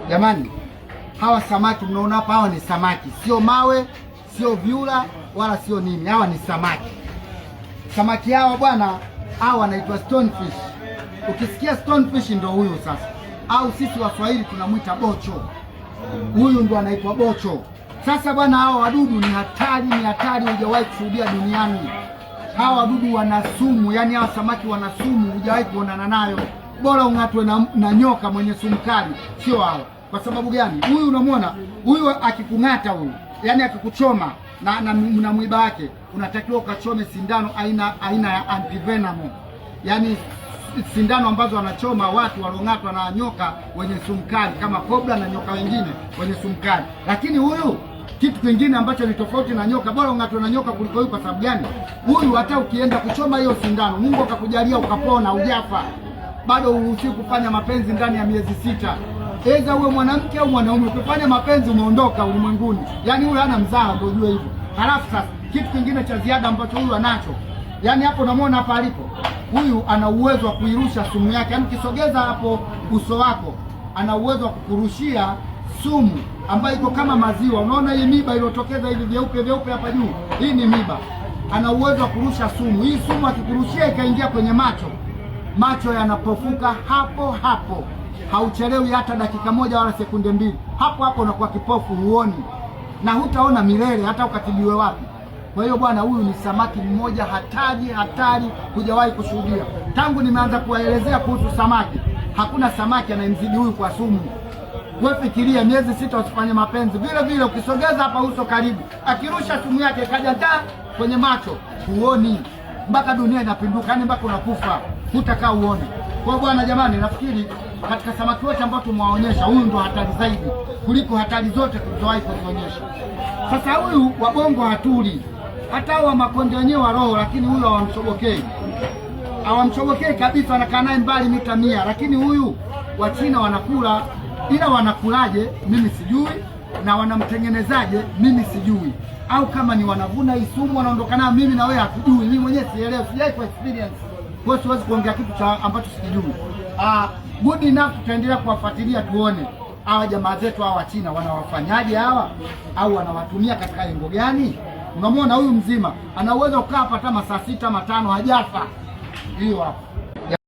Jamani, hawa samaki mnaona hapa, hawa ni samaki, sio mawe, sio vyura wala sio nini, hawa ni samaki. Samaki hawa bwana, hawa wanaitwa stonefish. Ukisikia stonefish ndo huyu sasa, au sisi Waswahili tunamwita bocho. Huyu ndo anaitwa bocho. Sasa bwana, hawa wadudu ni hatari, ni hatari, hujawahi kushuhudia duniani. Hawa wadudu wana sumu, yani hawa samaki wana sumu, hujawahi kuonana nayo. Bora ung'atwe na nyoka mwenye sumu kali, sio hawa. Kwa sababu gani? Huyu unamwona huyu akikung'ata huyu, yani akikuchoma na mwiba wake, unatakiwa ukachome sindano aina ya antivenom, yani sindano ambazo wanachoma watu waliong'atwa na nyoka wenye sumu kali kama kobra na nyoka wengine wenye sumu kali. Lakini huyu kitu kingine ambacho ni tofauti na nyoka, bora ung'atwe na nyoka kuliko huyu. Kwa sababu gani? Huyu hata ukienda kuchoma hiyo sindano, Mungu akakujalia ukapona, ujafa, bado huruhusiwi kufanya mapenzi ndani ya miezi 6. Eza uwe mwanamke au mwanaume, ukifanya mapenzi umeondoka ulimwenguni. Yaani huyu hana mzaha, ndio ujue hivyo. Halafu sasa kitu kingine cha ziada ambacho huyu anacho, yaani hapo unamwona hapa alipo, huyu ana uwezo wa kuirusha sumu yake. Yaani ukisogeza hapo uso wako, ana uwezo wa kukurushia sumu ambayo iko kama maziwa. Unaona hii miba iliyotokeza hivi vyeupe vyeupe hapa juu, hii ni miba. Ana uwezo wa kurusha sumu. Hii sumu akikurushia ikaingia kwenye macho, macho yanapofuka hapo hapo, hauchelewi hata dakika moja wala sekunde mbili, hapo hapo unakuwa kipofu, huoni na hutaona milele, hata ukatibiwe wapi. Kwa hiyo bwana, huyu ni samaki mmoja hatari hatari, hujawahi kushuhudia. Tangu nimeanza kuwaelezea kuhusu samaki, hakuna samaki anayemzidi huyu kwa sumu. Wewe fikiria, miezi 6 usifanye mapenzi. Vile vile ukisogeza hapa uso karibu, akirusha sumu yake kaja ta kwenye macho, huoni mpaka dunia inapinduka, yani mpaka unakufa, hutakaa uone. Kwa bwana, jamani, nafikiri katika samaki wote ambao tumewaonyesha, huyu ndo hatari zaidi kuliko hatari zote tulizowahi kuzionyesha. Sasa huyu wabongo hatuli, hata wa makonde wenyewe wa roho, lakini huyu hawamshobokei, hawamshobokei kabisa, wanakaa naye mbali mita 100. Lakini huyu Wachina wanakula, ila wanakulaje mimi sijui, na wanamtengenezaje mimi sijui, au kama ni wanavuna hii sumu wanaondoka nayo, mimi na wewe hatujui. Mimi mwenyewe sielewi, sijai kwa experience, kwa hiyo siwezi kuongea kitu cha ambacho sikijui. Good enough, tutaendelea kuwafuatilia tuone hawa jamaa zetu hawa Wachina wanawafanyaje hawa, au wanawatumia katika lengo gani? Unamwona huyu mzima ana uwezo kukaa hapa hata masaa 6 5 hajafa. Hiyo hapo.